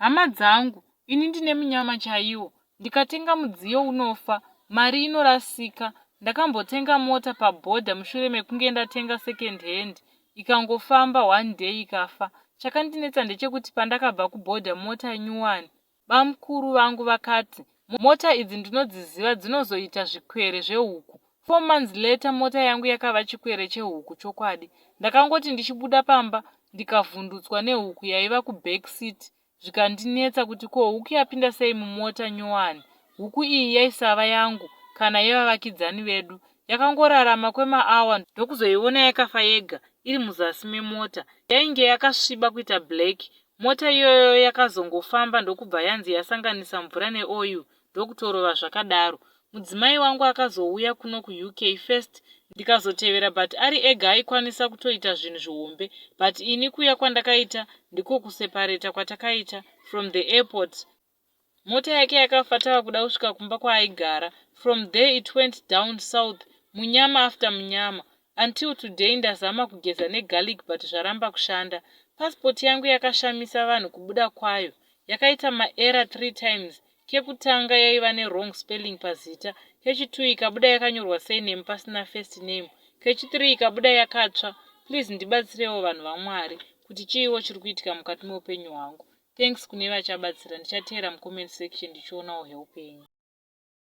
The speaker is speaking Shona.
Hama dzangu, ini ndine munyama chaiwo. Ndikatenga mudziyo unofa, mari inorasika. Ndakambotenga mota pabhodha mushure mekunge ndatenga second hand ikangofamba one day ikafa. Chakandinetsa ndechekuti pandakabva kubhodha mota nyuwani bamukuru vangu vakati mota idzi ndinodziziva dzinozoita zvikwere zvehuku. 4 months later mota yangu yakava chikwere chehuku chokwadi. Ndakangoti ndichibuda pamba ndikavhundutswa nehuku yaiva kuback seat, zvikandinetsa kuti ko huku yapinda sei mumota nyowani. Huku iyi yaisava yangu kana yevavakidzani vedu. Yakangorarama kwemaawa ndokuzoiona yakafa yega iri muzasi memota. Yainge yakasviba kuita black. Mota iyoyo yakazongofamba ndokubva yanzi yasanganisa mvura neoil ndokutorova zvakadaro. Mudzimai wangu akazouya kuno kuUK first ndikazotevera, but ari ega aikwanisa kutoita zvinhu zvihombe, but ini kuuya kwandakaita ndiko kuseparata kwatakaita from the airport. Mota yake yakafa tava kuda kusvika kumba kwaaigara. From there it went down south, munyama after munyama, until today. Ndazama kugeza negarlic but zvaramba kushanda. Pasipoti yangu yakashamisa vanhu kubuda kwayo. Yakaita maerror three times. Kekutanga yaiva newrong spelling pazita, kechi2 ikabuda yakanyorwa surname pasina first name, kechi3 ikabuda yakatsva. Please ndibatsirewo, vanhu vaMwari, kuti chiiwo chiri kuitika mukati meupenyu hwangu. Thanks kune vachabatsira. Ndichateera mucomment section ndichionawo help yenyu.